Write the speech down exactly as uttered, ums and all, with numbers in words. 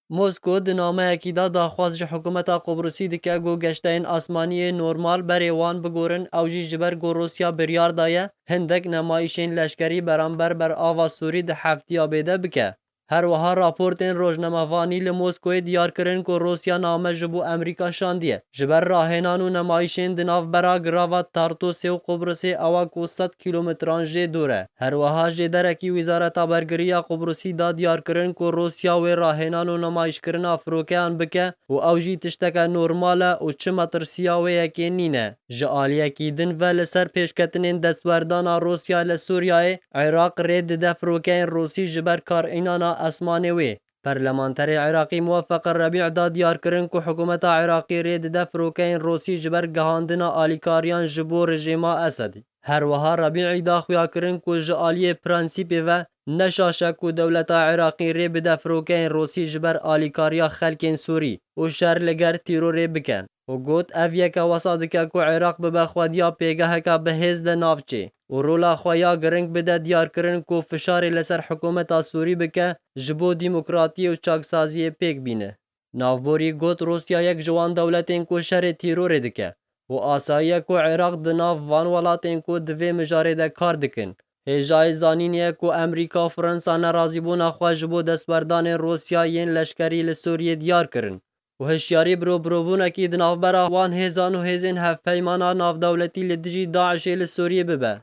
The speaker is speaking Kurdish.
Mosko di nameyekî de daxwaz ji hikûmeta Qubrusî dike ku geşteyên asmanî yê normal berê wan bigorin, ew jî ji ber ku Rûsya biryar daye hindek nemayîşên leşkerî beramber berava Sûrî di heftiya bê de bike. Her wiha raportên rojnamevanî li Moskoyê diyar kirin ku Rûsya name ji bo Amerîka şandiye. Ji ber rahênan û nemayîşên di navbera girava Tartosê û Qubrisê ewa ku sed kîlometran jê dûr e. Her wiha jêderekî Wîzareta Bergirî ya Qubrusî da diyar kirin ku Rûsya wê rahênan û nemayîşkirina firokeyan bike û ew jî tişteke normal e û çi metirsiya wê yekê nîne. Ji aliyekî din ve li ser pêşketinên destwerdana Rûsya li Sûriyeyê, Iraq rê dide firokeyên Rûsî ji ber karînana esmanê wê. Perlemanterê Iraqî Muweffeq Rebî da diyar kirin ku hikûmeta Iraqî rê dide firokeyên Rûsî ji ber gihandina alîkariyan ji bo rejîma Esedî. Her wiha Rebî da xuya kirin ku ji aliyê prensîpê ve ne şaş e ku dewleta Iraqî rê bide firokeyên Rûsî ji ber alîkariya xelkên Sûrî û şer li ger tîrorê bikin. Û got, ev yeke wesa dike ku Iraq bibe xwediya pêgeheke bihêz li navçê û rola xwe ya giring bide diyarkirin ku fişarê li ser hikûmeta Sûrî bike ji bo demokratiyê û çaksaziyê pêk bîne. Navborî got, Rûsya yek ji wan dewletên ku şerê tîrorê dike û asayiye ku Iraq di nav van welatên ku di vê mijarê de kar dikin. Hêjayê zanînê ye ku Amerîka û Fransa nerazîbûna xwe ji bo destwerdanên Rûsya yên leşkerî li Sûriyê diyar kirin û hişyarî birobirobûnekî di navbera wan hêzan û hêzên hevpeymana navdewletî li dijî DAIŞê li Sûriyê bibe.